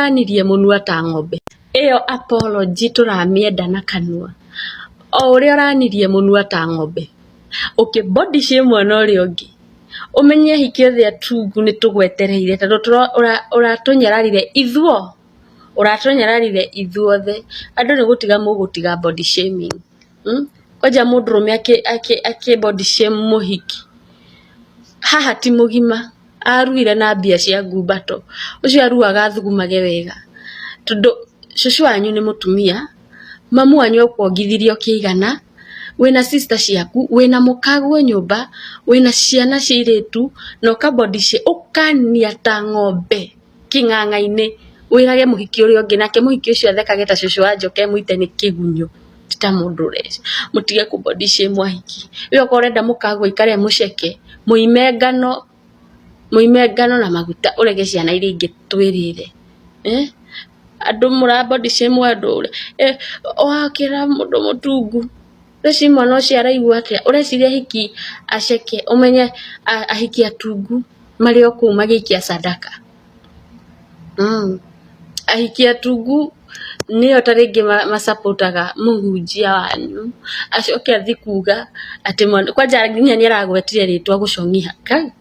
ũranirie mũnua ta ng'ombe. Ĩyo apology tũramĩenda na kanua. O ũrĩa ũranirie mũnua ta ng'ombe, ũkĩ body shame mwena ũrĩa ũngĩ, ũmenye ahiki othe atungu nĩ tũgwetereire tondũ ũratũnyararire ithuo, ũratũnyararire ithuothe. Andũ nĩ gũtiga mũgũtiga body shaming. Kwanja mũndũrũme akĩ body shame mũhiki, haha ti mũgima, aruire na mbia cia ngumbato, ũcio aruaga athugumage wega, tondũ cũcũ wanyu nĩ mũtumia, mamu wanyu akuongithirie ũkĩigana, wĩna sister ciaku, wĩna mũkaguo nyũmba, wĩna ciana cia airĩtu, na ũka body shame, ũkania ta ng'ombe kĩng'ang'a-inĩ, wĩrage mũhiki ũrĩa ũngĩ, nake mũhiki ũcio athekage ta cũcũ wa njoka ĩmũite nĩ kĩgunyũ, ti ta mũndũ ũreci. Mũtige kũ body shame ahiki. We okorwo ũrenda mũkaguo aikare mũceke, mũime ngano, mũime ngano na maguta ũrege ciana iria ingĩ twĩrĩre. Eh? Andũ mũra body shame andũ wakĩra mũndũ mũtungu, ũreciria mwana ũcio araigua atĩa? Ũreciria ahiki aceke, ũmenye ahiki atungu marĩ o kũu magĩikia sadaka. Ahiki atungu nĩo ta rĩngĩ macapotaga mũhunjia wanyu, acoke athiĩ kuga atĩ kwanja nginya nĩ aragwetire rĩtwa gũcong'iha. Kai!